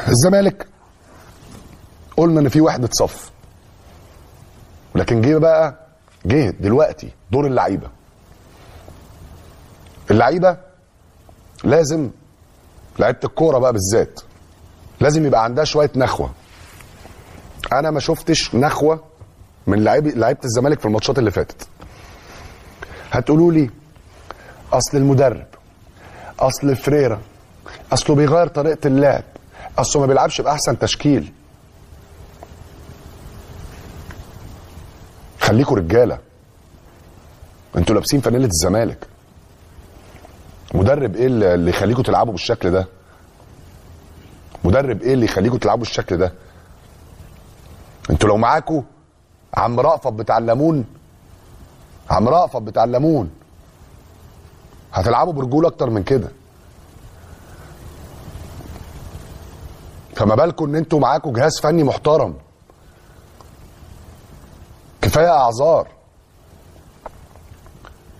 الزمالك قلنا ان في وحده صف، لكن جه بقى، جه دلوقتي دور اللعيبة. اللعيبة لازم، لعيبة الكورة بقى بالذات، لازم يبقى عندها شوية نخوه. انا ما شفتش نخوه من لعيبة الزمالك في الماتشات اللي فاتت. هتقولوا لي اصل المدرب، اصل فريرة، اصله بيغير طريقه اللعب، اصله ما بيلعبش باحسن تشكيل. خليكوا رجاله، انتوا لابسين فانيله الزمالك. مدرب ايه اللي يخليكوا تلعبوا بالشكل ده؟ مدرب ايه اللي يخليكوا تلعبوا بالشكل ده؟ انتوا لو معاكوا عم رأفت بتاع الليمون، عم رأفت بتاع الليمون، هتلعبوا برجوله اكتر من كده. فما بالكم ان انتوا معاكوا جهاز فني محترم. كفاية اعذار،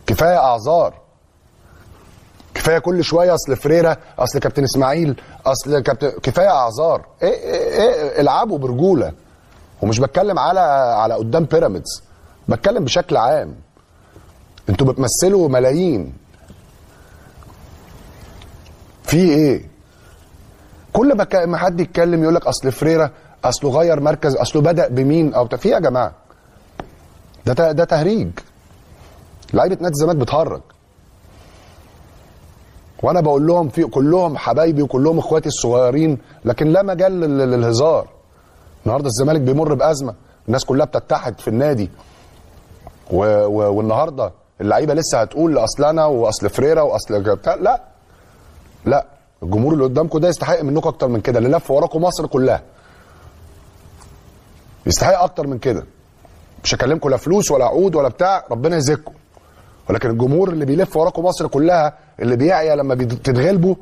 كفاية اعذار، كفاية كل شوية اصل فريرة، اصل كابتن اسماعيل، اصل كابتن، كفاية اعذار. ايه ايه ايه، العبوا برجوله. ومش بتكلم على قدام بيراميدز، بتكلم بشكل عام. انتوا بتمثلوا ملايين. في ايه؟ كل ما حد يتكلم يقول لك اصل فريرة، اصله غير مركز، اصله بدأ بمين، او في يا جماعة ده تهريج. لعيبة نادي الزمالك بتهرج، وانا بقول لهم في كلهم حبايبي وكلهم اخواتي الصغيرين، لكن لا مجال للهزار. النهارده الزمالك بيمر بازمه، الناس كلها بتتحد في النادي، والنهارده اللعيبة لسه هتقول اصل انا واصل فريرة واصل بتاع. لا لا، الجمهور اللي قدامكم ده يستحق منكم اكتر من كده، اللي لف وراكم مصر كلها يستحق اكتر من كده. مش هكلمكم لا فلوس ولا عقود ولا بتاع، ربنا يزيدكم، ولكن الجمهور اللي بيلف وراكم مصر كلها، اللي بيعيا لما بتتغلبوا،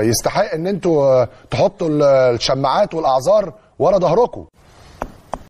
يستحق ان انتوا تحطوا الشماعات والاعذار ورا ظهركم.